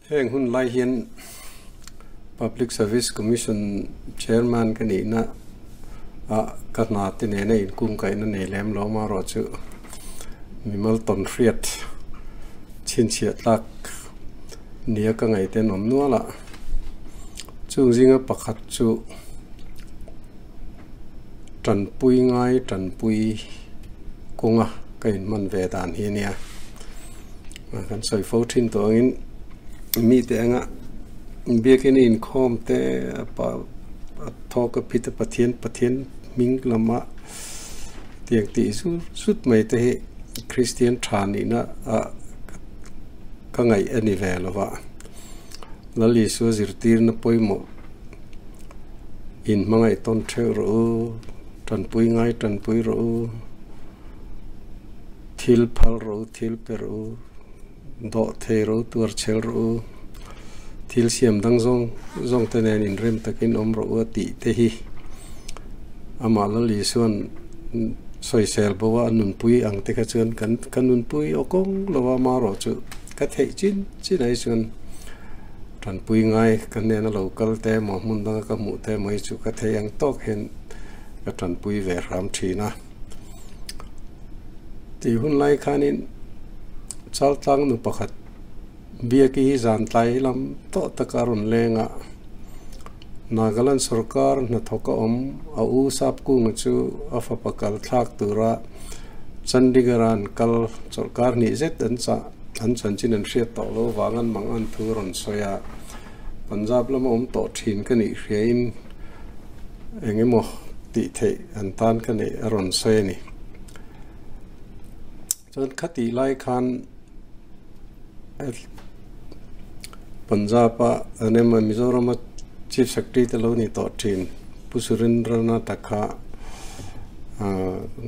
Heng hun lai hian Public Service Commission Chairman ka nihna ah ka hna te nena inkungkaihna nei lem lo amaherawh chu mimal tawn hriat chhinchhiah tlak nia ka ngaih te an awm nual a. Chung zinga pakhat chu tanpui ngai tanpui kawnga ka inhman ve dan hi a nia. Kan sawi fo thin tawh angin mite anga biakin a inkhawm te a thawk a phit a Pathian Pathian hming lama tiang tih zut zut mai te hi Kristian tha nihna ah ka ngaih a ni ve lo va. Lal Isua zirtirna pawimawh in hmangaih tawn theuh rawh u, tanpui ngai tanpui rawh u, thil phal rawh u, thil pe rawh u, dawh thei rawh u, tuar chhel rawh u, thil siam dang zawng zawng te nen inrem takin awm rawh u a tih te hi amah Lal Isua'n sawisel bo a, a nunpui ang te kha chuan kan ka nunpui aw kawng lo a, amaherawh chu ka theih chin chin ai chuan tanpui ngai ka hnena lo kal te emaw hmun danga ka hmuh te emaw hi chu ka thei ang tawk hian ka tanpui ve hram thin a. Tih hun lai khanin Chaltlang nu pakhat Biaki hi zan tlai lam tawh taka rawn leng a, Nagaland sorkar hnathawk a awm a u Sapkunga chu a fapa kal thlak tura Chandigarh-a an kal chawlhkar hnih zet an chah an chanchin an hriat tawh lo vang an mang an thu rawn sawi a, Punjab lama awm tawh thin ka nih hriain eng emaw tih theih an tan ka neih a rawn sawi a ni. Chuan khatih lai khan Punjab-a an emaw Mizoram-a Chief Secretary te lo ni tawh thin Pu Surendranath-a kha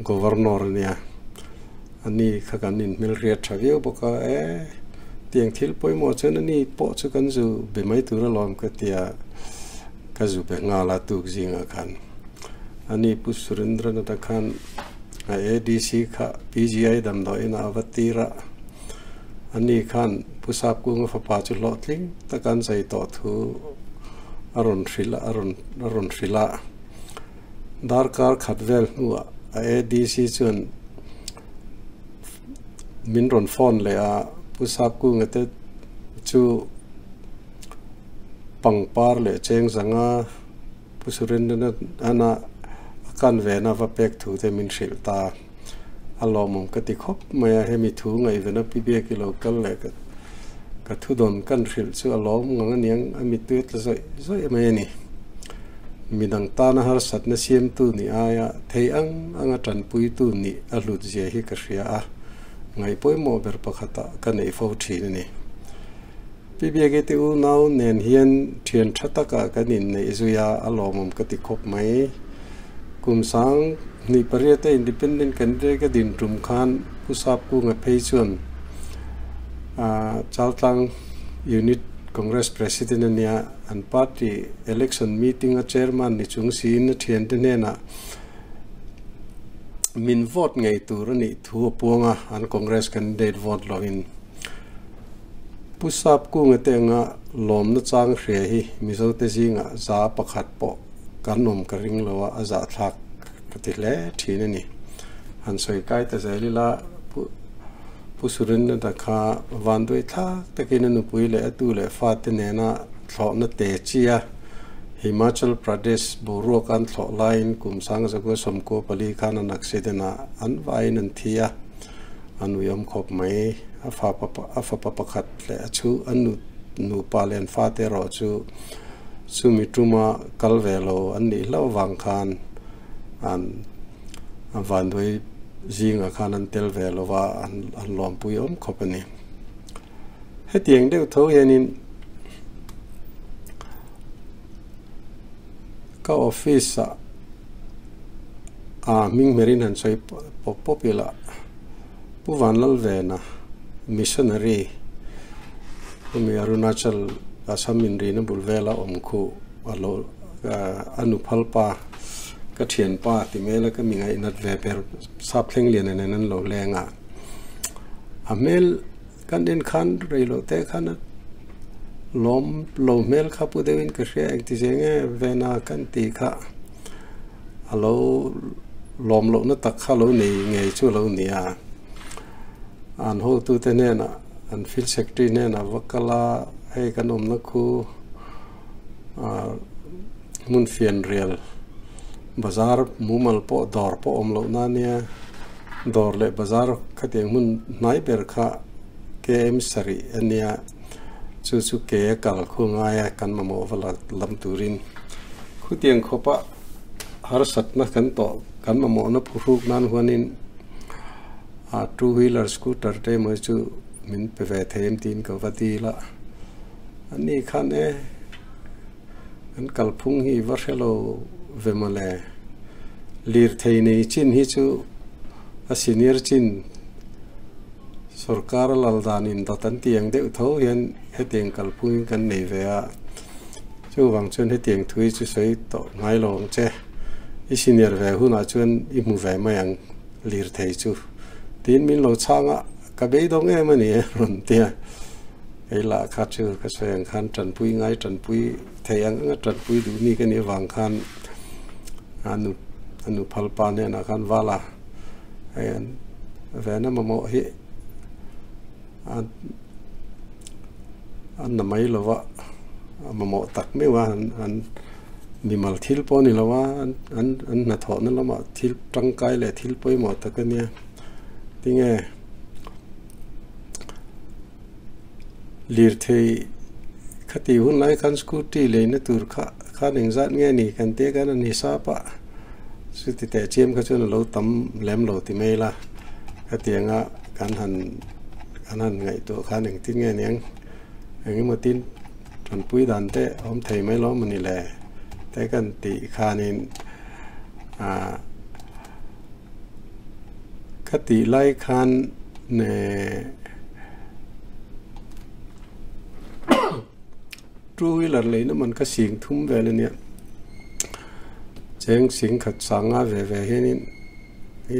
Governor a nia. Ani kha kan inhmelhriat tha viau bawk a, e tiang thil pawimawh chuan ani pawh chu kan zu be mai tur alawm ka ti a, ka zu be nghal a tuk zingah khan. Ani Pu Surendranath-a khan a ADC kha PGI damdawiin a va tir a, ani khan Pu Sapkunga fapa chu hlawhtling taka an zai tawh thu a rawn hrilh a, a rawn a rawn hrilh a. Darkar khat vel hnuah a ADC chuan min rawn phone leh a, Pu Sapkunga te chu pangpar leh cheng zanga Pu Surendranath-a a kan vena va pek thu te min hrilh ta. A lawmawm ka ti khawp mai a, hemi thu ngaihvena Pi Biaki lo kal leh ka ka thudawn kan hrilh chu a lawm ngang aniang, a mittui a tla zawih zawih mai a ni. Midang tana harsatna siamtu nih aia thei ang anga tanpuitu nih a hlut zia hi ka hria a, ngaih pawimawh ber pakhatah ka neih fo thin a ni. Pi Biaki te unau nen hian thian tha takah kan inneih zui a, a lawmawm ka ti khawp mai. Kum sang hnih pariata Independent candidate ka din tum khan Pu Sapkunga phei chuan Chaltlang Unit Congress President a nia, an party election meeting a chairman ni chung siin a thiante hnenah min vote ngei tur a nih thu a puang a, an Congress candidate vote loin. Pu Sapkunga te anga lawmna chang hria hi Mizote zingah za pakhat pawh kan awm ka ring lo a, a zahthlak ka ti hle thin a ni. Han sawi kai ta zel ila Pu Pu Surinda kha vanduai thlak takin a nupui leh a tu leh fate nena thlawhna te chi a, Himachal Pradesh boruak an thlawh laiin kum sangzakua sawmkua pali khan an accident ah an vaiin an thi a, a nuiawm khawp mai. A fapa a fapa pakhat leh a chhu a nu nupa leh an fate erawh chu chumi tuma kal ve lo an nih hlauh avang khan an a vanduai zingah khan an tel ve lo va an an lawmpui awm khawp a ni. Hetiang deuh tho hianin ka office ah a hming hmerin han sawi pawp pawp ila. Pu Vanlalvena, Missionary, hemi Arunachal Assam inrina bul vela awm khu a lo a nu phal pa ka thian pa ti hmel a ka mi ngaihnat ve ber sap thleng lian nen an lo leng a, a hmel kan en khan rei loh te khan a. Lawm lo hmel kha pu deuhin ka hria engti zia nge Vena kan tih kha a lo lawm lohna tak kha lo nei ngei chu a lo ni a. An hotute hnenah an field secretary hnenah va kal a, hei kan awmna khu ah hmun fianrial bazar mumal pawh dawr pawh awm lohna a nia, dawr leh bazar khatiang hmun hnai ber kha KM sarih a nia. Chu chu ke a kal khu ngai a, kan mamawh va lam turin khutiang khawpa harsatna kan tawh kan mamawhna phuhruk nan huanin a two wheeler scooter te emaw chu min pe ve thei em tiin ka va dil a, ani khan e kan kalphung hi va hre lo ve mawle, lirthei nei chin hi chu a senior chin. Sorkar lal danin dawt an tih ang deuh tho hian hetiang kalphungin kan nei ve a, chuvang chuan hetiang thu hi chu sawi tawh ngai lo ang che. I senior ve hunah chuan i hmu ve mai ang lirthei chu tiin min lo chhang a, ka beidawng em a ni e rawn ti a. Kei lah kha chu ka sawi ang khan tanpui ngai tanpui thei ang anga tanpui duh mi ka nih avang khan a nu a nu phalpa hnenah khan vala hei an vena mamawh hi an an na mai lo va a mamawh tak meuh a an an mimal thil pawh a ni lo a an an an hnathawhna lamah thil tangkai leh thil pawimawh tak a nia tinge lirthei khati hun lai khan scooty leina tur kha khan engzat nge ni kan tia khan a ni sap a chuti teh chiam kha chuan a lo tam lem lo ti mai la khatianga kan han kan han ngaihtuah khan engtin nge niang engemaw tin tanpui dan te awm thei mai lo mawni le te kan tih khanin ah Ka tih lai khan two wheeler leina man kha sing thum vel a nia cheng sing khat sanga ve ve hianin i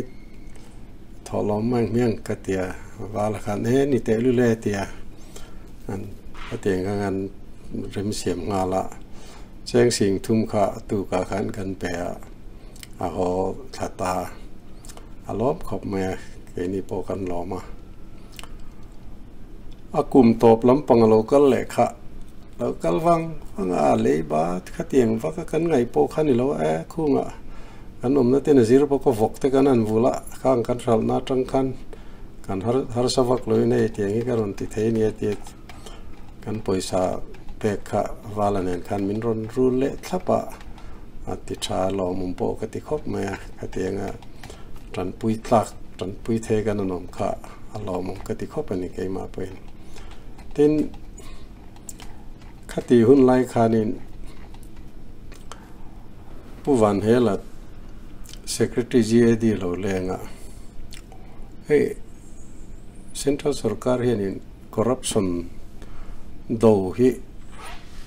thawhlawm mai hmiang ka ti a val khan e ni teh lul e a ti a an a ti ang khan remsiam nghal a cheng sing thum kha tukah khan kan pe a. A haw thla ta a lawm khawp mai a, keini pawh kan lawm a. A kum tawp lampang a lo kal leh kha, lo kal vang vang a, lei bat khatiang vak a kan ngaih pawh kha ni lo e, khungah kan awmna ten a zir bawk a, vawk te kan han vul a, khang kan hralhna atang khan kan har harsa vak loin hei tiang hi ka rawn ti thei a nia tia kan pawisa pek kha vala nen khan min rawn rul leh thlap a. A ti tha lawmawm pawh ka ti khawp mai a, khatianga tanpui tlak tanpui thei kan an awm kha a lawmawm ka ti khawp a ni keimah pawhin. Tin, khati hun lai khanin Pu Vanhela Secretary GAD lo leng a, hei Central Sorkar hianin Corruption do hi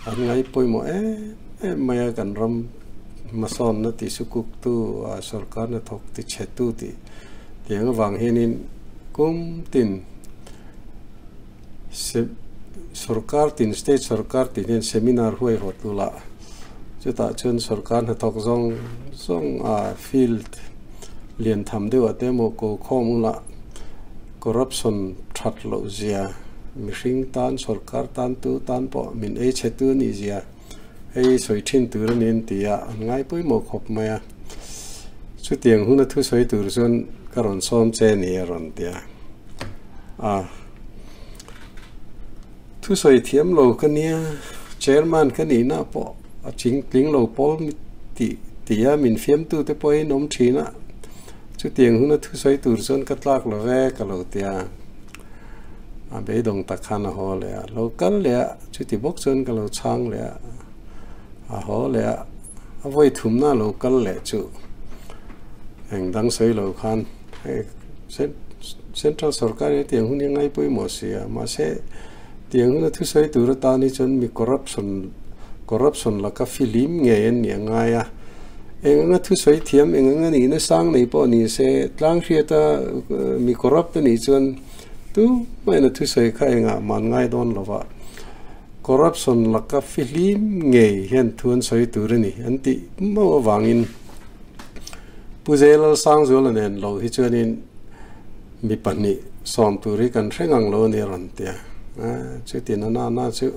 an ngai pawimawh em em mai a, kan ram hmasawnna ti sukuk tu a sorkar hnathawk ti chhe tu tih tiang avang hianin kum tin sorkar tin state sorkar tin hian seminar huai haw tu lah chutah chuan sorkar hnathawk zawng zawng a field lian tham deuh ah te emaw ko khawm ula. Corruption that loh zia, mihring tan, sorkar tan tu tan pawh min ei chhe tu nih zia hei sawi thin tur a ni an ti a, an ngai pawimawh khawp mai a. Chutiang huna thu sawi tur chuan ka rawn sawm che a ni a rawn ti a. A thu sawi thiam lo ka nia, chairman ka nihna pawh a ching tling lo pawl tih tia min fiamtute pawhin awm thin a. Chutiang huna thusawi tur chuan ka tlak lo ve ka lo ti a, a beidawng tak khan a haw leh a, lo kal leh a, chuti bawk chuan ka lo chhang leh a, a haw leh a, a vawi thumna a lo kal leh chu eng dang sawi lo khan hei Central sorkar hi tiang hun hi a ngai pawimawh si a, mahse tiang huna thusawi tur atan hi chuan mi corruption corruption laka filim ngei an nih a ngai a. Eng anga thusawi thiam, eng anga nihna sang nei pawh ni se, tlang hriata mi corrupt a nih chuan tu hmain a thusawi kha engah man ngai dawn lo va. Corruption laka fihlim ngei hian thu an sawi tur a ni an tih mauh avangin Pu Zelalsangzuala nen lo hi chuanin mi pahnih sawm tur hi kan hre ngang lo a ni a rawn ti a. Chuti na na na chu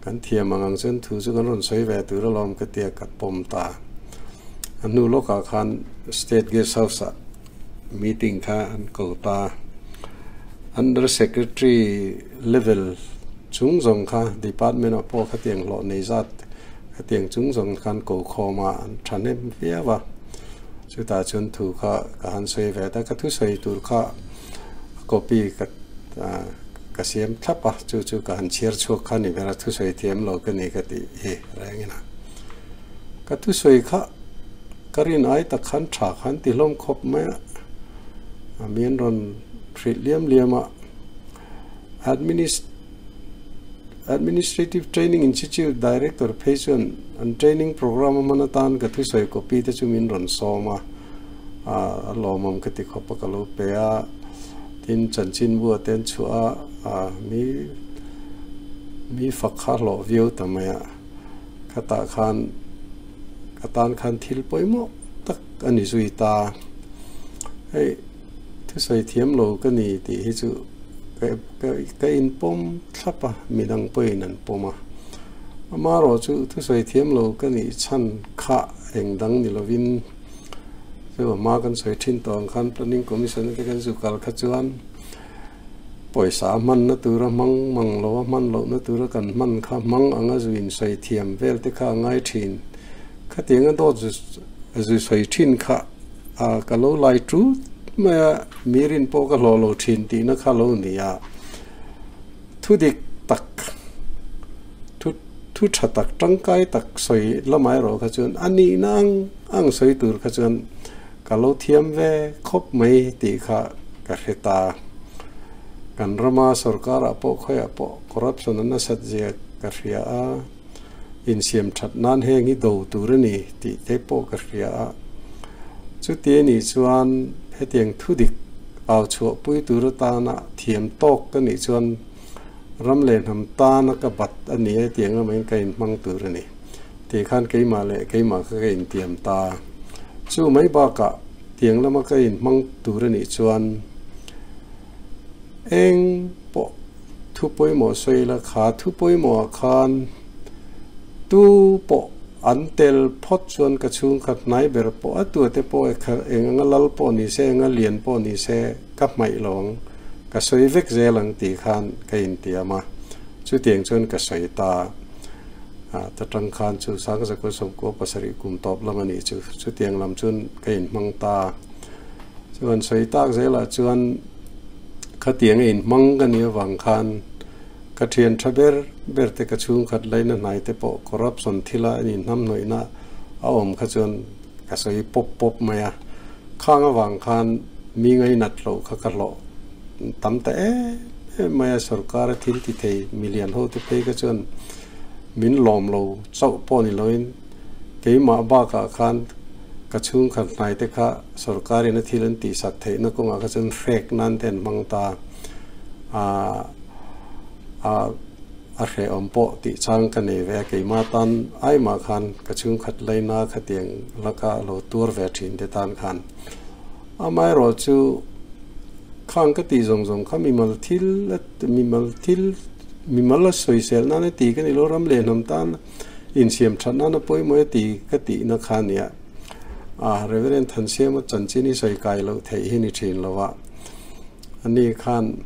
kan thiam ang ang chuan thu chu kan rawn sawi ve tur alawm ka tia ka pawm ta. A hnu lawkah khan State Guest House ah meeting kha an ko ta. Under Secretary level chung zawng kha department ah pawh khatiang hlawh nei zat khatiang chung zawng khan ko khawm a an thahnem viau a. Chutah chuan thu kha ka han sawi ve ta, ka thusawi tur kha a copy ka ka siam thlap a, chu chu ka han chhiar chhuak kha ni ber a, thusawi thiam lo ka ni ka tih hi rengin a. Ka thusawi kha ka rin ai tak khan tha khan ti hlawm khawp mai a, a mi an rawn hrilh liam liam a, Administ. Administrative Training Institute Director phei chuan an training programme a hman atan ka thusawi copy te chu min rawn sawm a, a lawmawm ka ti khawp a ka lo pe a, tin chanchinbu a te an chhuah a, mi mi fak kha hlawh viau ta mai a, khatah khan ka tan khan thil pawimawh tak a ni zui ta. Hei thusawi thiam lo ka ni tih hi chu ka ka ka inpawm thlap a, midang pawhin an pawm a. Amaherawh chu thusawi thiam lo ka nih chhan kha eng dang ni lovin chu a hma kan sawi thin tawh ang khan Planning Commission te kan zu kal kha chuan pawisa a hmanna tura hmang mang lo a hman lohna tura kan hman kha hmang anga zu insawi thiam vel te kha a ngai thin. Khatianga dawt zu zu sawi thin kha a ka lo lai tut mai a, mi rin pawh ka hlawh lo thin tihna kha lo ni a, thu dik tak, thu thu tha tak, tangkai tak sawi lamah erawh kha chuan a nihna ang ang sawi tur kha chuan ka lo thiam ve khawp mai tih kha ka hre ta. Kan rama sorkarah pawh khawiah pawh corruption a nasat zia ka hria a. Insiam that nan heng hi do tur a ni tih te pawh ka hria a. Chuti a nih chuan hetiang thudik au chhuahpui tur atana thiam tawk ka nih chuan ram leh hnam tana ka bat a ni e tiang lamah hian ka inhmang tur a ni tih khan keimah leh keimah kha ka intiam ta. Chu mai bakah tiang lama ka inhmang tur a nih chuan Eng pawh thu pawimawh sawi la, kha thu pawimawhah khan tu pawh an tel phawt chuan ka chhungkhat hnai ber pawh a tuate pawh eng anga lal pawh ni se, eng anga lian pawh ni se ka hmaih lo ang, ka sawi vek zel ang tih khan ka intiam a, chutiang chuan ka sawi ta a, ta tang khan chu Sangzakua sawmkua pasarih kum tawp lam a nih chu, chutiang lam chuan ka inhmang ta. Chuan sawi tak zelah chuan khatiang a inhmang ka nih avang khan ka thian tha ber ber te ka chhungkhat laina hnai te pawh corruption thila an inhnamhnawihna a awm kha chuan ka sawi pawp pawp mai a. Khang avang khan mi ngainat loh kha ka hlawh tam ta em em mai a, sorkar a thil ti thei milian ho te phei kha chuan min lawm lo chauh pawh ni loin Keimah bakah khan ka chhungkhat hnaite kha sorkarin a thil an tihsak theihna kawngah kha chuan hrek nan te an hmang ta a, a a hrehawm pawh tih chang ka nei ve a, keimah tan aimah khan ka chhungkhat laina khatiang laka lo tuar ve thin te tan khan amaherawhchu khang ka tih zawng zawng kha mimal thil mimal thil mimal a sawisel nana ti ka ni lo ram leh hnam tan Insiam that nana pawimawh e ti ka tihna kha nia. A Reverend Thansiama chanchin hi sawi kai loh theih hi ni thin lo a. Ani khan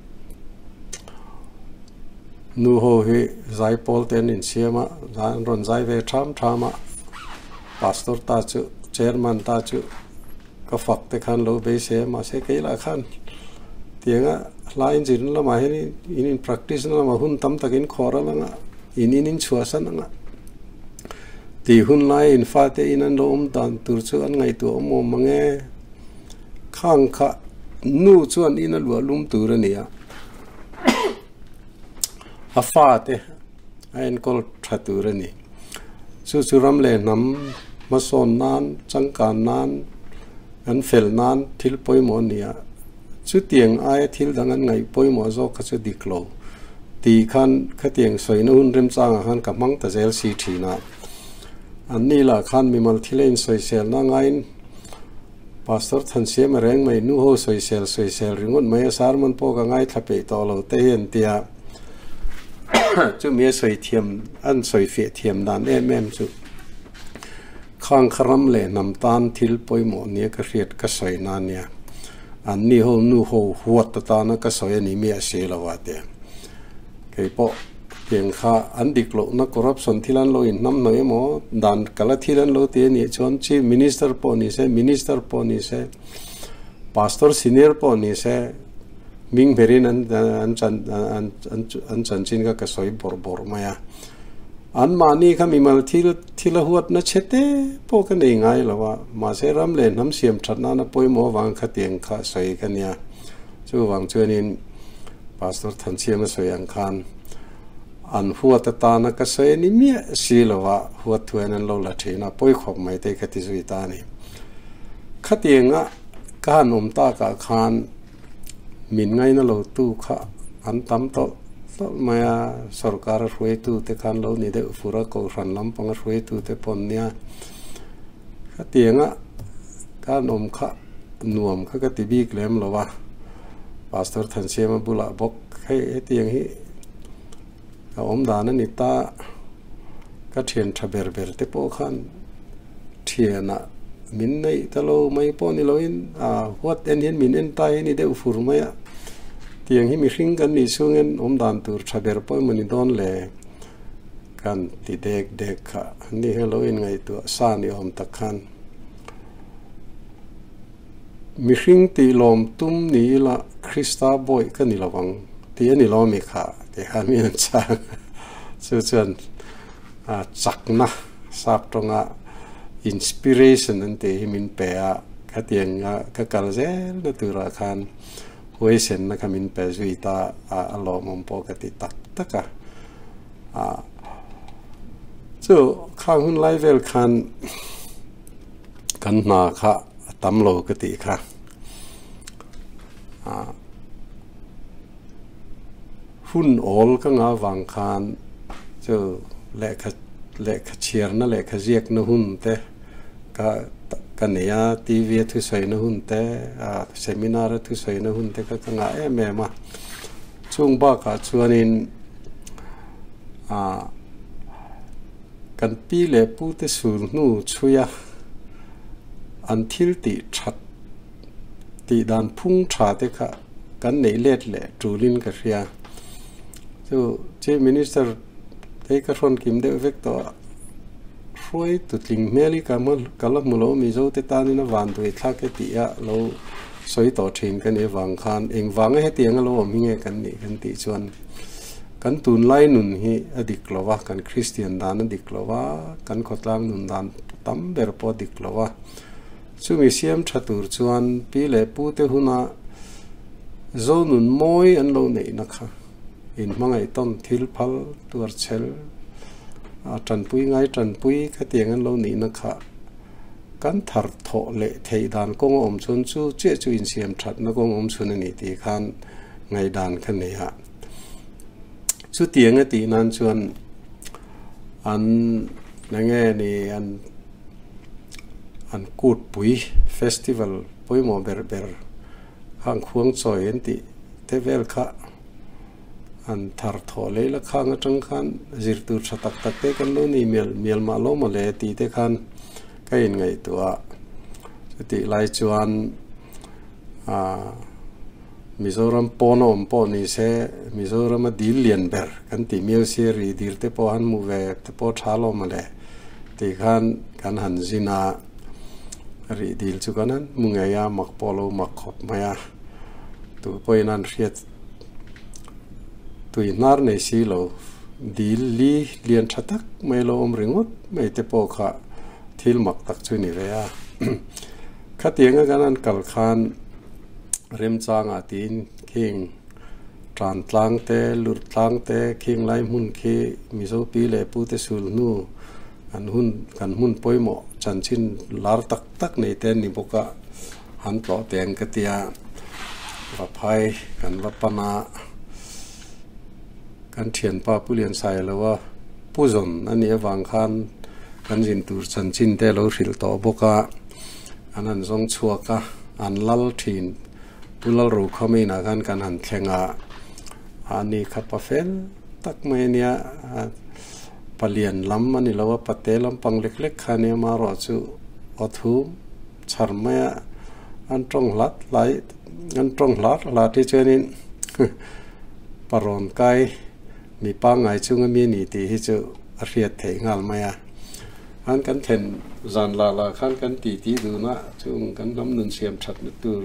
nu ho hi zai pawl te an insiam a, an rawn zai ve tham tham a. Pastor ta chu, Chairman ta chu ka fak te khan lo beisei a, mahse kei lah khan tianga hla inzirna lamah hian in in practice na lamah hun tam tak in khawr a lang a. In in in chhuahsan anga tih hun lai in fate in an lo awm dan tur chu an ngaihtuah awm awm mang e. Khang kha nu chuan in a luah lum tur a ni a, a fate a enkawl tha tur a ni. Chu chu ram leh hnam hmasawn nan, changkan nan, an fel nan thil pawimawh a ni a. Chutiang aia thil dang an ngaih pawimawh zawk kha chu dik lo. Ti khan khatiang sawina hun remchangah khan ka hmang ta zel si thin a. An ni lah khan mimal thil a insawiselna ngaiin Pastor Thansiama reng mai nu ho sawisel sawisel ringawt mai a sermon pawh ka ngaithla peih tawh lo te hi an ti a. Chumi a sawi thiam an sawi fiah thiam dan em em chu khang kha ram leh hnam tan thil pawimawh nia ka hriat ka sawi na nia. An ni ho nu ho huat atana ka sawi a ni miah si lo a ti. Kei pawh tiang kha an dik lohna corruption thil an lo inhnam hnawih emaw dan kala thil an lo ti a nih chuan Chief Minister pawh ni se, Minister pawh ni se, Pastor Senior pawh ni se hming berin an an chan an an chanchin kha ka sawi bawrh bawrh mai a. Anmahni kha mimal thil thil a huatna chhe te pawh ka nei ngai lo a, mahse ram leh hnam siam that nana pawimawh avang kha tiang kha sawi ka nia. Chuvang chuanin Pastor Thanchhiama sawi ang khan an huat atana ka sawi a ni miah si lo a, huat thuain an lo la thin a, pawi khawp mai te ka ti zui ta a ni. Khatianga ka han awm takah khan min ngaina lo tu kha an tam tawlh tawlh mai a, sorkar a hruaitu te khan lo ni deuh fur a, kohhran lampang a hruaitu te pawn nia. Khatianga ka han awm kha nuam kha ka ti bik lem lo a, Pastor Thansiama bulah bawk hei hetiang hi ka awm dan a ni ta, ka thian tha ber ber te pawh khan thianah min neih ta lo mai pawh ni loin a huat en hian min en ta hi a ni deuh fur mai a, tiang hi mihring kan nih chhungin awm dan tur tha ber pawh emaw ni dawn le. Kan ti dek dek kha ni hi lo inngaihtuah sa ni awm tak khan mihring tih lawm tum ni ila Krista bawi ka ni lo ang tih a ni lo mi kha tih khan mi an chhang chu chuan a chakna sap tawnga inspiration an tih hi min pe a khatianga ka kal zel na turah khan huaisenna kha min pe zui ta a a lawmawm pawh ka ti tak tak a. A chu khang hun lai vel khan kan hna kha a tam lo ka tih kha a hun awl ka nga vang khan chu lehkha lehkha chhiarna lehkha ziakna hun te ka ka nei a T_V a thusawina hun te a seminar a thusawina hun te kha ka ngah em em a chung bakah chuanin. Ah kan pi leh pu te sur hnu chhui a, an thil tih that tih dan phung tha te kha kan neih let leh tulin ka hria. Chu Chief Minister te ka hrawn kim deuh vek tawh a, hruai tutling hmel hi ka ka la hmu lo Mizo te tanin a van duai thlak e tih a lo sawi tawh thin ka nih avang khan engvanga hetiang a lo awm hi nge kan nih kan tih chuan Kan tunlai nun hi a dik lo a, kan Kristian dan a dik lo a, kan khawtlang nun dan tam ber pawh a dik lo a. Chumi siam tha tur chuan pi leh pu te huna zo nun mawi an lo neihna kha inhmangaih tawn thil phal tuar chhel a tanpui ngai tanpui khatiang an lo nihna kha kan thar thawh leh theih dan kawng a awm chhun chu chiah chu insiam thatna kawng awm chhun a ni tih khan ngaihdan kha nei a. Chutiang a tih nan chuan an enge ni an an kutpui festival pawimawh ber ber khang khuang chawi an tih te vel kha an thar thawh lei la khang atang khan zir tur tha tak tak te kan lo nei mial mial mah lo mawle tih te khan ka inngaihtuah a chutih lai chuan ah. Mizoram pawn a awm pawh ni se, Mizoram a dil lian ber kan tih miau sia ri dil te pawh han hmu ve te pawh tha lo mawle tih khan kan han zin a, rih dil chu kan han hmu ngei a, mak pawh lo mak khawp mai a, tu pawhin an hriat tui hnar nei si lo dil li lian tha tak mai lo awm ringawt mai te pawh kha thil mak tak chu ni ve a, khatianga kan han kal khan. Remchangah tiin khing tan tlang te, lurh tlang te, khing lai hmun khi Mizo pi leh pu te sul hnu kan hun kan hmun pawimawh chanchin lar tak tak nei te an ni bawk a, han tlawh teh ang ka ti a, Vaphai kan va pan a. Kan thianpa Pu Liansailova Pu zawn a nih avang khan kan zin tur chanchin te lo hrilh tawh bawk a, an han zawng chhuak a, an lal thin. Pu Lalrokhawma inah khan kan han thleng a, ani kha pa fel tak mai a nia, palian lam a ni lo a, pate lampang lek lek kha a nia, amaherawhchu aw thum chhar mai a, an tawng hlat hlai an tawng hlar hlar te chuanin parawn kai mi pangngai chunga mi a ni tih hi chu a hriat theih nghal mai a. An kan thlen zan lah lah khan kan ti tih dun a, chung kan hnam nun siam thatna tur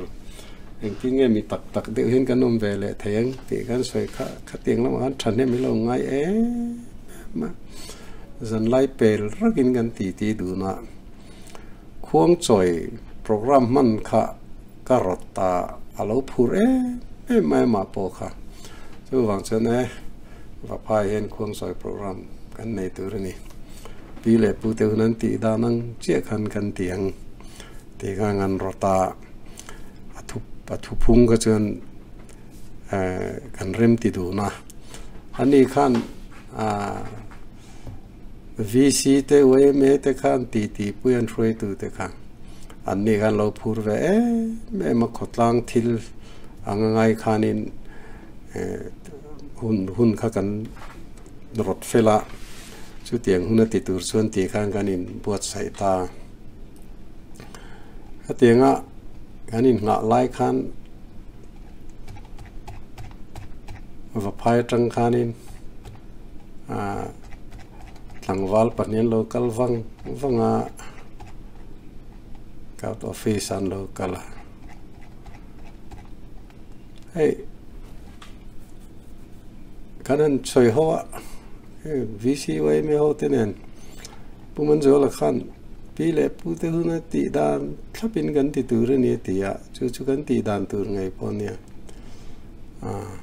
engtin nge mi tak tak deuh hian kan awm ve leh thei ang tih kan sawi kha khatiang lamah khan thahnem hi lo ngai em em a, zan lai pel rakin kan ti tih dun a. Khuangchawi program hman kha ka rawt ta a lo phur em em mai amah pawh kha. Chuvang chuan e, Vaphai hian khuangchawi program kan nei tur a ni. Pi leh pu te hun an tih dan ang chiah khan kan ti ang tih kha an rawt a, a thu a thuphung kha chuan kan rem ti dun a. Ani khan ah. VC te yma te khan titi pui an hruaitu te kha an ni khan lo phur ve em em a, khawtlang thil ang a ngai khanin hun hun kha kan rawt fel a, chutiang hun a ti tur chuan tih khan kan inbuatsaih ta. Hetianga kan innghah lai khan Vaphai atang khanin. Ahh tlangval pahnih an lo kal vang vang a card office an lo kal a hei kan han sawi ho a hei VCYMA ho te nen Pu Manzuala khan pi leh pu te huna tih dan thlapin kan ti tur a ni a ti a chu chu kan tih dan tur ngei pawh a nia ahh.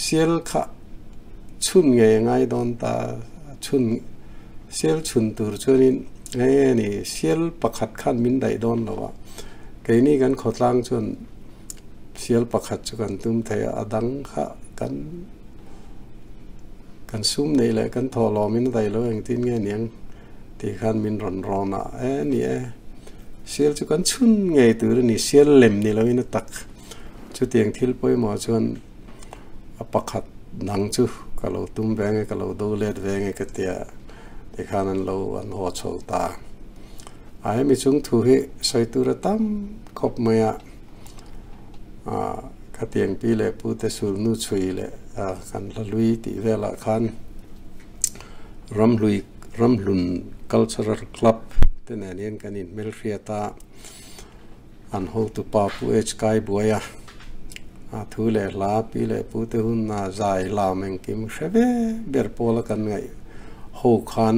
Sial kha chhun ngei a ngai dawn ta, chhun sial chhun tur chuanin eng nge ni sial pakhat khan min daih dawn lo a, keini kan khawtlang chuan sial pakhat chu kan tum thei a, a dang kha kan kan sum neih leh kan thawhlawmin a daih lo engtin nge niang tih khan min rawn rawn a, e ni e sial chu kan chhun ngei tur a ni, sial lem ni loin a tak. Chutiang thil pawimawh chuan a pakhat dang chu ka lo tum ve nge ka lo do let ve nge ka tia tikhan an lo an haw chho ta. A hemi chung thu hi sawi tur a tam khawp mai a, khatiang pi leh pu te sulnu chhui leh kan hla hlui tih velah khan Ramhlui Ramhlun Cultural Club te nen hian kan inhmelhriat a. An hotu pa Pu H Kai buai a, a thu leh hla pi leh pu te hun a zai lam engkim hre ve ber pawl a kan ngaih ho khan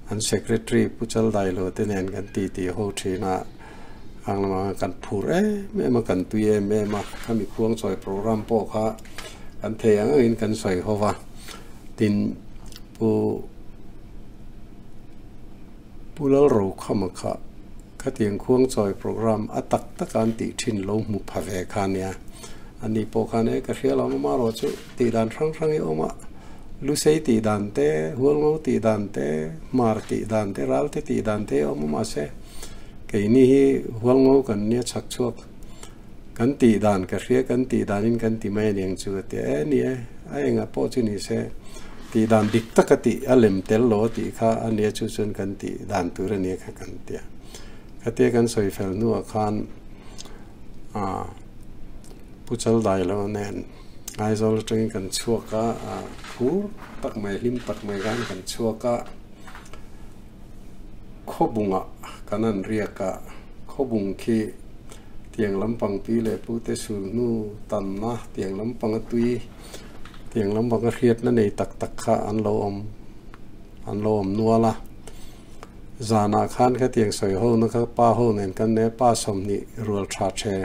an secretary Pu Chaldailo te nen kan ti ti ho thin a, ang lamah khan kan phur em em a, kan tui em em a, khami khuangchawi program pawh kha kan thei ang angin kan sawi ho va, tin Pu Pu Lalrokhama kha Khatiang khuangchawi program a tak tak a an tih thin lo hmu pha ve kha nia. Ani pawh khan e ka hria lo mama erawh chu tih dan hrang hrang i awm a, Lusei tih dan te, Hualngo tih dan te, Hmar tih dan te, Ralte tih dan te awm a mahse keini hi Hualngo kan nia chhak chhuak kan tih dan ka hria kan tih danin kan ti mai aniang chu a ti a, e ni e a engah pawh chu ni se tih dan dik taka tih a lem tel lo a tih kha a nia chu chuan kan tih dan tur a nia kha kan ti a. Khatia kan sawi fel hnuah khan ah Pu Chaldai lo nen Aizawl atangin kan chhuak a, ah phur tak mai hlim tak mai khan kan chhuak a, Khawbungah kan han riak a, Khawbung khi tiang lampang pi leh pu te sul hnu tanna tiang lampang a tui tiang lampang a hriatna nei tak tak kha an lo awm an lo awm nual a. Zanah khan khatiang sawi ho na kha pa ho nen kan nei a, pa 20 rual tha the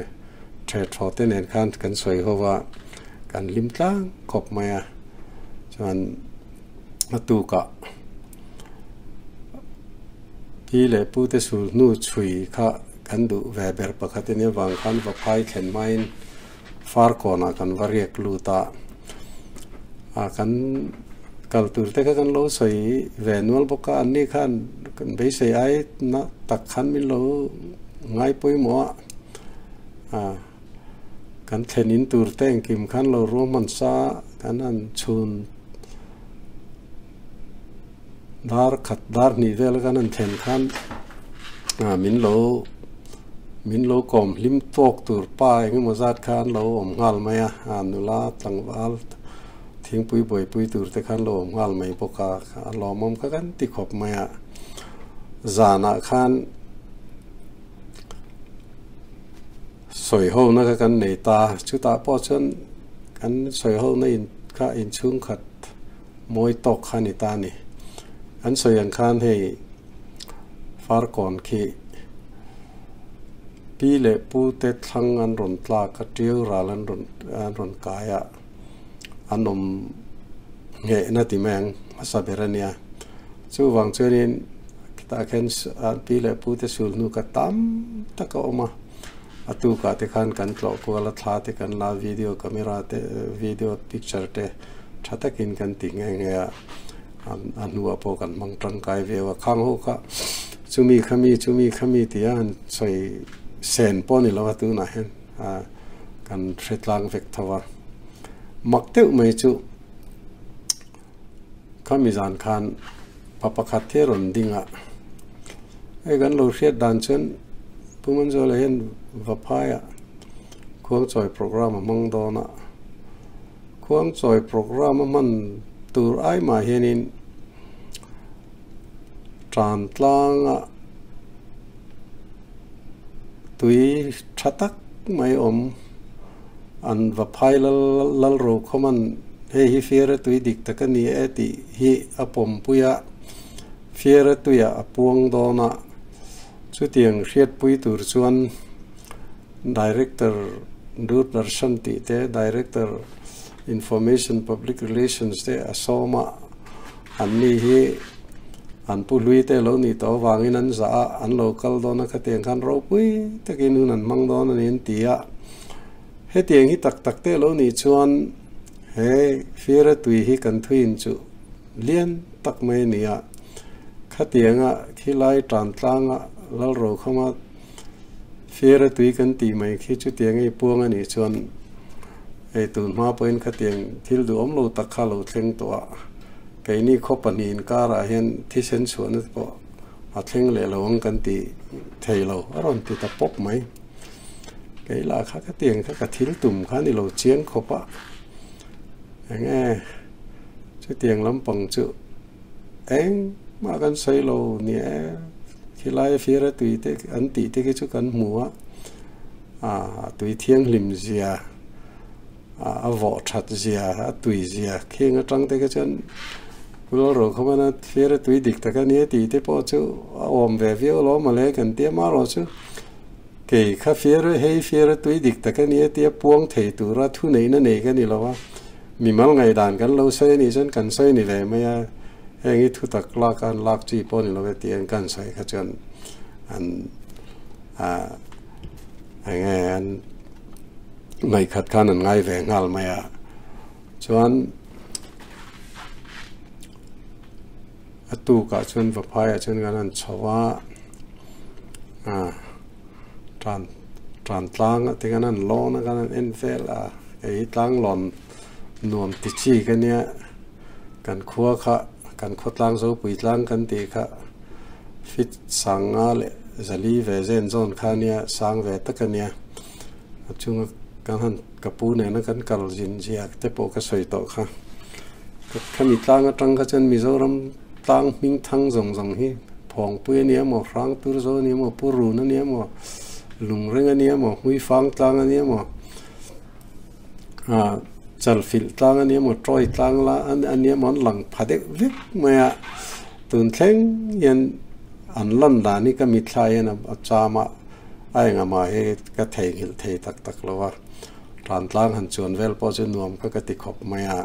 the thaw te nen khan kan sawi ho va, kan hlim tlang khawp mai a. Chuan a tukah Pi leh pu te sul hnu chhui kha kan duh ve ber pakhat a nia vang khan Vaphai thlen hmain Farkawnah kan va riak lut a, ah kan kal tur te kha kan lo sawi ve nual bawk a, anni khan kan beisei ai na tak khan min lo ngai pawimawh a, ah kan thlen in tur te engkim khan lo ruahman sa kan han chhun dar khat dar hnih vel kan han thlen khan ah min lo min lo kawm hlim tawk tur pa engemaw zat kha an lo awm nghal mai a, ah nula tlangval thingpui buaipui tur te khan lo awm nghal mai bawk a, a lawmawm kha kan ti khawp mai a, zanah khan sawi ho na kha kan nei ta, chutah pawh chuan kan sawi ho na in kha inchhungkhat mawi tawk kha a ni ta a ni. An sawi ang khan hei Farkawn khi pi leh pu te thlang an rawn tlak a, tiu ral an rawn an rawn kai a, an awm nghehna ti mai ang hmasa ber a nia. Chuvang chuanin khitah khian pi leh pu te sul hnu kha tam tak a awm a, a tukah te khan kan tlawh kual a, thla te kan la a, video camera te video picture te tha takin kan ti nghe nghe a, a hnuah pawh kan hmang tangkai viau a, khang ho kha chumi khami chumi khami tia han sawi sen pawh a ni lo a tunah hian kan hre tlang vek tho a, mak deuh mai chu khami zan khan pa pakhat hi a rawn ding a, hei kan lo hriat dan chuan Pu Manzuala hian Vaphaiah khuangchawi programme a hmang dawn a, khuangchawi programme a hman tur ai mah hianin tan tlanga tui tha tak mai awm an va phai lal lal ro khawm an hei hi fiara tui dik tak a ni e tih hi a pawmpui a, fiara tuiah a puang dawn a, chutiang hriatpui tur chuan Director Doordarshan tih te, Director Information Public Relations te a sawm a, anni hi an pu hlui te lo nih tawh avangin an zah a, an lo kal dawn a khatiang khan ropui takin hun an hmang dawn a ni an ti a. Hetiang hi tak tak te lo nih chuan he Fiara tui hi kan thuin chu lian tak mai a ni a, khatianga khilai tan tlanga Lalrokhama Fiara tui kan tih mai khi chutiang ei puang a nih chuan hei tun hma pawhin khatiang thil duhawm lo tak kha lo thleng tawh a, keini khaw pahnih inkarah hian thisen chhuahna te pawh a thleng leh lo ang kan ti thei lo a rawn ti ta pawp mai. Kei lah kha khatiang kha ka thil tum kha a ni lo chiang khawp a, eng nge chutiang lampang chu Engmah kan sawi lo ni e, khilai fira tui te an tih te khi chu kan hmu a, ah tui thianghlim zia, a vawh that zia, a tui zia khing atang te khi chuan Rual ro kha hmana fira tui dik tak a nia tih te pawh chu a awm ve viau lo mawle kan tia marawh chu kei kha fira hei fira tui dik tak a nia tia puang thei tura thuneihna nei ka ni lo a. Mimal ngaihdan kan lo sawi a nih chuan kan sawi ni ve mai a, heng hi thutak lak a an lak chi pawh ni lo e tih an kan sawi kha chuan an ah eng nge an ngaihkhat khan an ngai ve nghal mai a, chuan a tukah chuan vaphaiah chuan kan han chho a ah tan tan tlang a ti khan an lawn a khan an en vel a. Hei tlanglawn nuam ti chi ka nia, kan khua kha kan khaw tlang zopui tlang kan tih kha fit sanga leh zali ve zen zawn kha nia sang ve tak a nia, a chunga kan han ka pu nena kan kal zin ziak te pawh ka sawi tawh kha, khami tlang atang kha chuan Mizoram tlang hming thang zawng zawng hi Phawngpui a nia maw, Hrangtur zo a nia maw, Purun a nia maw, Lungreng a nia maw, Hmuifang tlang a nia maw, ah chalfilh tlang a nia maw tawi tlang la a nia maw an lang pha deuh vek mai a tun thleng hian an lan dan hi ka mitthla hian a cham a a engah hi ka theihnghilh thei tak tak lo a tan tlang han chuan vel pawh chu nuam kha ka ti khawp mai a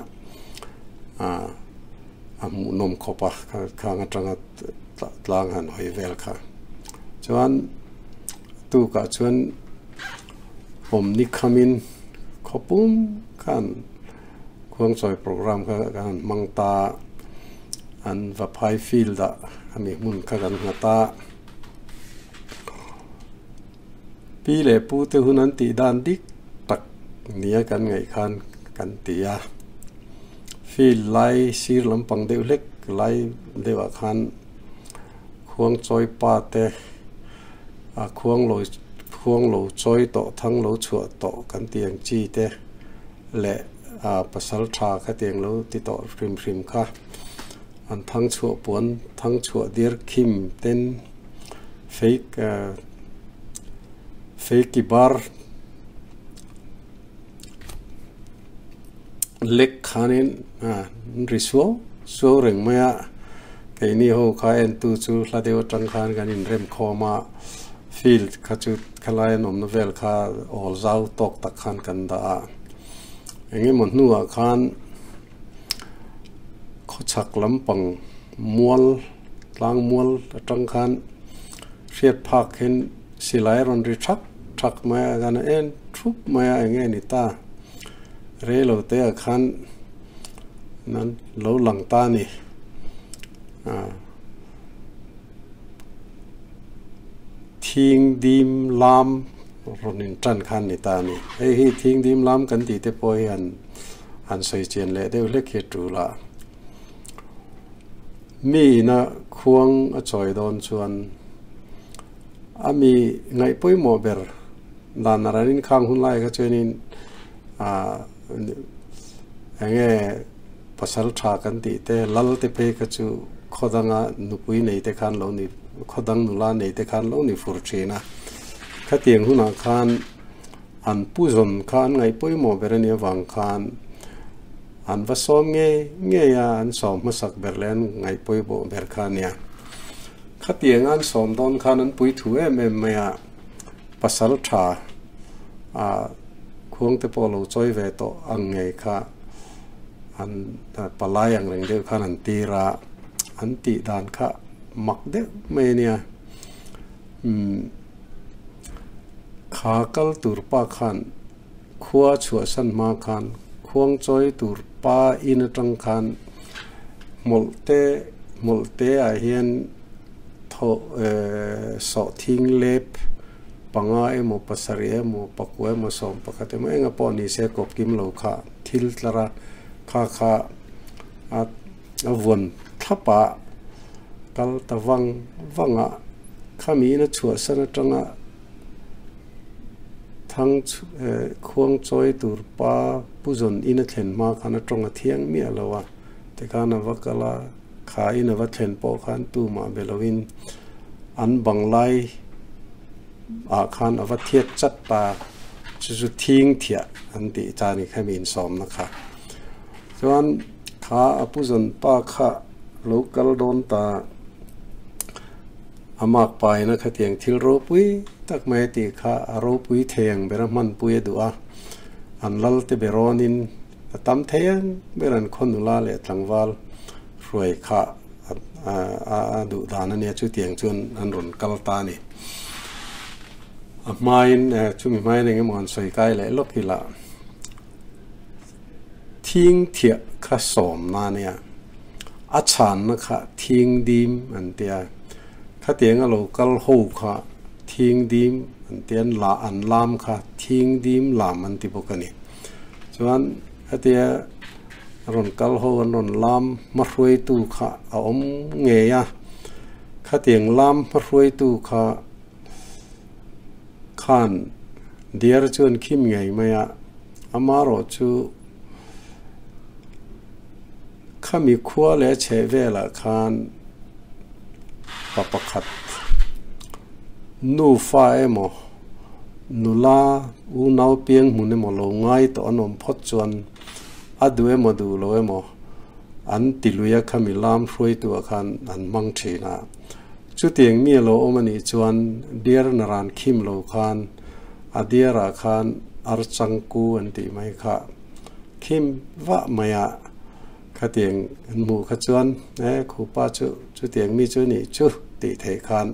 ah a hmuhnawm khawp a khang atanga tlang han hawi vel kha chuan tukah chuan. Awm ni khamin Khawpum khan khuangchawi program kha kan han hmang ta an Vaphai field ah ami hmun kha kan nghat a. Pi leh pu te hun an tih dan dik tak nia kan ngaih khan kan ti a. Field lai sir lampang deuh hlek lai deuh ah khan khuangchawi pa te a khuang lo khuang lo chawi tawh thang lo chhuah tawh kan tih ang chi te leh a pasal tha kha tiang lo ti tawh hrim hrim kha an thang chhuah puan thang chhuah dir khim ten fake fake bar lek khanin an ri suau suau reng mai a keini ho kha entu chu hla deuh atang khan kan inrem khawm a field kha chu khalai an awmna vel kha awl zau tawk tak khan kan dah a engemaw hnuah khan khawchhak lampang mual tlang mual atang khan hriat phak hian silai a rawn ri thak thak mai a kan en thup mai a eng nge ni ta rei lo te ah khan nan lo lang ta a ni ah thing dim lam rawn in tan khan ni ta a ni hei hi thing dim lam kan tih te pawh hi han han sawi chian leh deuh hlek hi a tul a. Mi ina khuang a chawi dawn chuan a mi ngaih pawimawh ber dan a ranin khang hun lai kha chuanin ah eng nge pasal tha kan tih te lal te phei kha chu khaw danga nupui nei te khan lo ni khaw dang nula nei te khan lo ni fur thin a khatiang hunah khan an pu zawn kha an ngaih pawimawh ber a nih avang khan An va sawm ngei ngei a, an sawm hmasak ber leh an ngaihpawih bawh ber kha a nia. Khatiang an sawm dawn khan an pui thu em em mai a, pasal tha a khuang te pawh lo chawi ve tawh ang ngei kha an palai ang reng deuh khan an tir a, an tih dan kha mak deuh mai a nia. Umm kha kal tur pa khan. Khua chhuahsan hma khan khuangchawi tur pa in atang khan hmawlh te hmawlh te ah hian thaw eh sawh thing lep panga emaw pasarih emaw pakua emaw sawm pakhat emaw enga pawh ni se kawp kim lo kha thil tlar a kha kha a a vuan thlap a kal ta vang vang a khami in a chhuahsan atanga. Thang khuang chawi tur pa Pu Zawn in a thlen hma khan a tawng a thiang miah lo a, tikhan a va kal a, kha in a va thlen pawh khan tumah be loin an bang lai ah khan a va thiat chat ta, chu chu thing thiah an tih ta a ni kha mi insawmna kha. Chuan kha a Pu Zawn pa kha lo kal dawn ta. A mak paina khatiang thil ropui tak mai a tih kha a ropui thei ang ber a hmanpui a duh a, an lal te be rawnin a tam thei ang ber an khaw nula leh tlangval hruai kha a duh dan a nia chutiang chuan an rawn kal ta a ni. A hmain chumi hmain eng emaw han sawi kai leh lawk ila thing thiah kha sawmna a nia, a chhanna kha thing dim an tia, khatianga lo kal ho kha thing dim an tia, an la an lam kha thing dim lam an ti bawk a ni. Chuan khatia rawn kal ho an rawn lam hmahruaitu kha a awm ngei a, khatiang lam hmahruaitu kha khan diar chuan khim ngei mai a. Amarawh chu khami khua leh chheh velah khan pa pakhat nufa emaw nula unau piang hmun emaw lo ngai tawh an awm phawt chuan a duh emaw duh lo emaw an ti lui a khami lam hruaituah khan an hmang thin a. Chutiang mi a lo awm a nih chuan diar naran khim lo khan A diarah khan ar changku an tih mai kha khim vah mai a, khatiang an hmuh kha chuan e khupa chu chutiang mi chu nih chu tih theih khan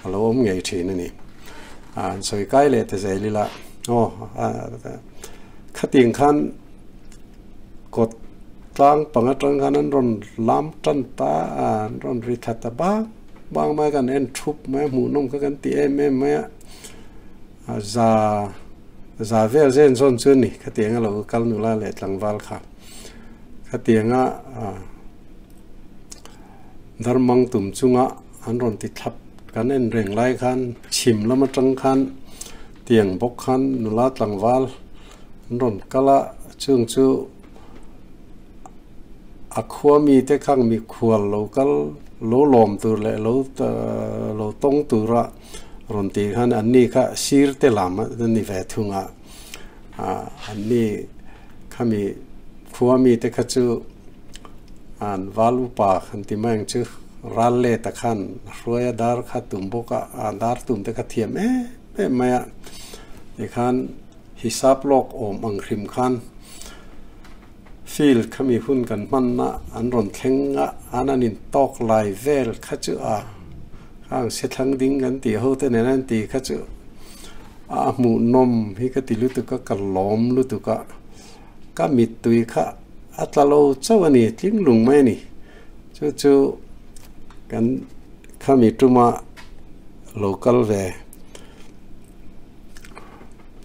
a lo awm ngei thin a ni. An sawi kai leh ta zel ila aw. Khatiang khan kawt tlang pang atang khan an rawn lam tan ta a, an rawn ri thla ta bang bang mai a, kan en thup mai a, hmuhnawm kha kan ti em em mai a, a za za vel zen zawn chu a ni khatiang a lo kal nula leh tlangval kha khatiang a darmang tum chunga an rawn ti thlap kan en reng lai khan chhim lam atang khan tiang bawk khan nula tlangval an rawn kal a chung chu a khua mite khang mikhual lo kal lo lawm tur leh lo lo tawng tura rawn tih khan an ni kha sir te lam a ni ve thung a ah an ni khami khua mite kha chu an val upa an ti mai ang chu ral let a khan hruai a dar kha tum bawk a a dar tum te kha thiam em em mai a tikhan hisap lawk awm ang hrim khan field khami hun kan hmanna an rawn thleng a an an intawk lai vel kha chu a khang se thlang ding kan tih ho te nen an tih kha chu a hmuhnawm hi ka ti lutuk a ka lawm lutuk a ka mittui kha a tla lo chauh a ni tling lung mai a ni chu chu kan khami tuma lo kal ve.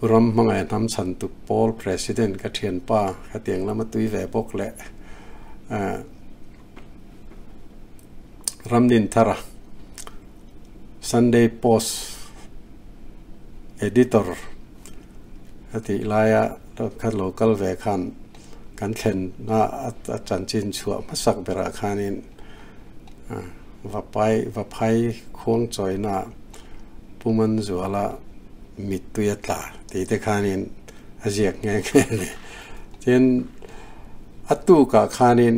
Pu Ram hmangaih hnam chhan tuk pawl President ka thianpa khatiang lama tui ve bawk leh Ramdinthara Sunday Post Editor a tih laia kha lo kal ve khan kan thlenna a chanchin chhuah hmasak berah khanin Vapai Vaphai khuangchawina Pu Manzuala mittui a tla tih te khanin a ziak nghe nghe a ni. Tin, a tukah khanin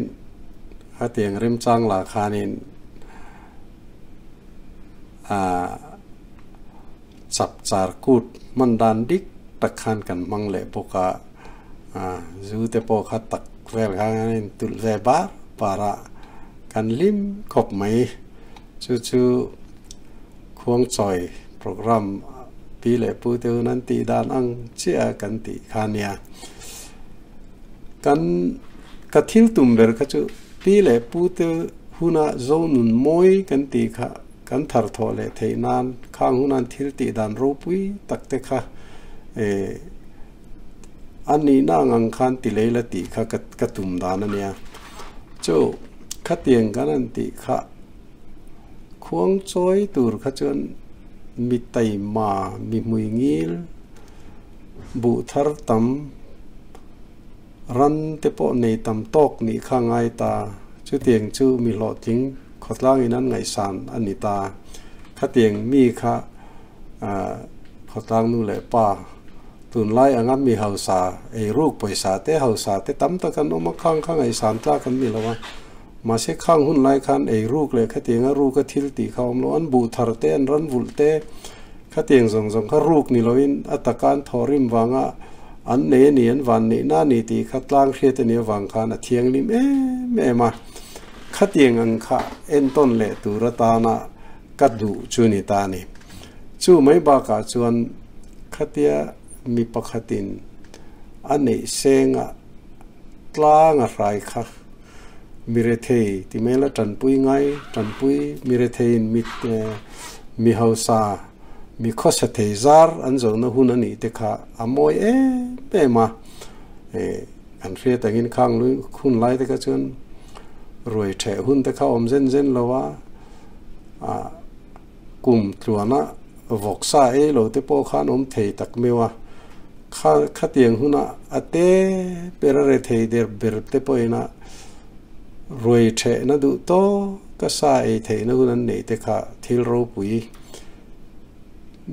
hetiang remchang lah khanin aah chapchar kut hman dan dik tak khan kan hmang leh bawk a, aah zu te pawh kha tak vel khan an intulh ve bar bar a, kan hlim khawp mai. Chu chu. Khuangchawi program pi leh pu te hun an tih dan ang chiah a kan tih kha nia. Kan ka thil tum ber kha chu pi leh pu te huna zo nun mawi kan tih kha kan thar thawh leh theih nan khang hunan thil tih dan ropui tak te kha eh a nihna ang ang khan ti lei la tih kha ka tum dan a nia. Chu khatiang kan han tih kha. Khuang chawi tur kha chuan mi taima, mi hmui ngil, buh thar tam, ran te pawh nei tam tawk nih kha ngai ta. Chutiang chu mi hlawhtling khawtlangin an ngaihsan a ni ta. Khatiang mi kha khawtlang nu leh pa tunlai anga mi hausa, eiruk pawisa te hausa te tam tak an awm a, khang kha ngaihsan tlak an ni lo a. Mahse khang hun lai khan ei ruk leh khatiang a ruk a thil tih kha awm lo, an buh thar te, an ran vulh te, khatiang zawng zawng kha ruk ni loin a taka an thawh rim vanga an nei a ni, an van neihna a ni tih kha tlang hriat a nih avang khan a thianghlim em em a. Khatiang ang kha entawn leh tur atana ka duh chu ni ta a ni. Chu mai bakah chuan khatia mi pakhatin a neih senga tlang a hrai kha Mirethei ti mai la tanpui ngai, tanpui miretheiin mi mi hausa, mi khawsa thei zar an zohna hun a nih te kha a mawi em em a. Kan hriat angin khang lui hun lai te kha chuan ruai theh hun te kha awm zen zen lo a, kum tluana vawksa ei lo te pawh khan awm thei tak meuh a. Kha khatiang huna a te ber a rethei der ber te pawhin a ruai thehna duh tawk a sa ei theihna hun an neih te kha thil ropui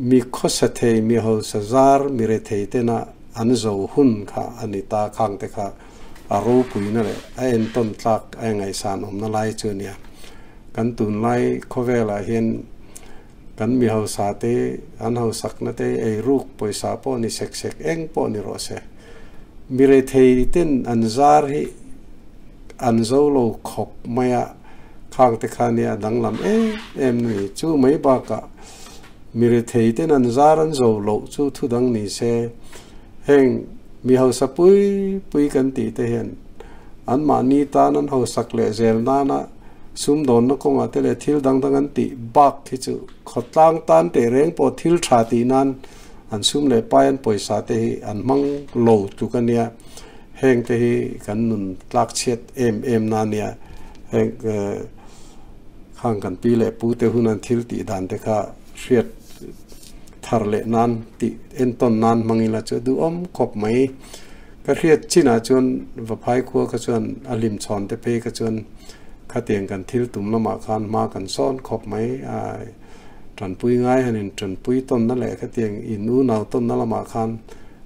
mi khawsa thei mi hausa zar mi rethei tena an zo hun kha a ni ta khang te kha a ropuina leh a entawn tlak a ngaihsan awmna lai chu a nia. Kan tunlai khawvelah hian Kan mi hausa te, an hausakna te ei ruk pawisa pawh ni sek sek eng pawh ni rawh se. Mi rethei ten an zar hi an zo lo khawp mai a, khang te kha nia danglam em em ni. Chu mai bakah mi rethei ten an zar an zo loh chu thu dang ni se, heng Mi hausa pui pui kan tih te hian anmahni tan an hausak leh zel nana sumdawnna kawngah te leh thil dang dang an tih bak hi chu khawtlang tan teh reng pawh thil tha tih nan an sum leh pai an pawisa te hi an hmang lo tluk a nia. Heng te hi kan nun tlak chhiat em em na nia. Heng khang kan pi leh pu te hun an thil tih dan te kha hriat thar leh nan tih entawn nan hmang ila chu duhawm khawp mai. Ka hriat chinah chuan Vaphai khua kha chuan a hlimchhawn te phei kha chuan khatiang kan thil tum lamah khan hma kan sawn khawp mai a, tanpui ngai hanin tanpui tawnna leh khatiang in unau tawnna lamah khan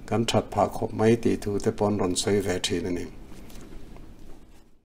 kan that phah khawp mai tih thu te pawh an rawn sawi ve thin a ni.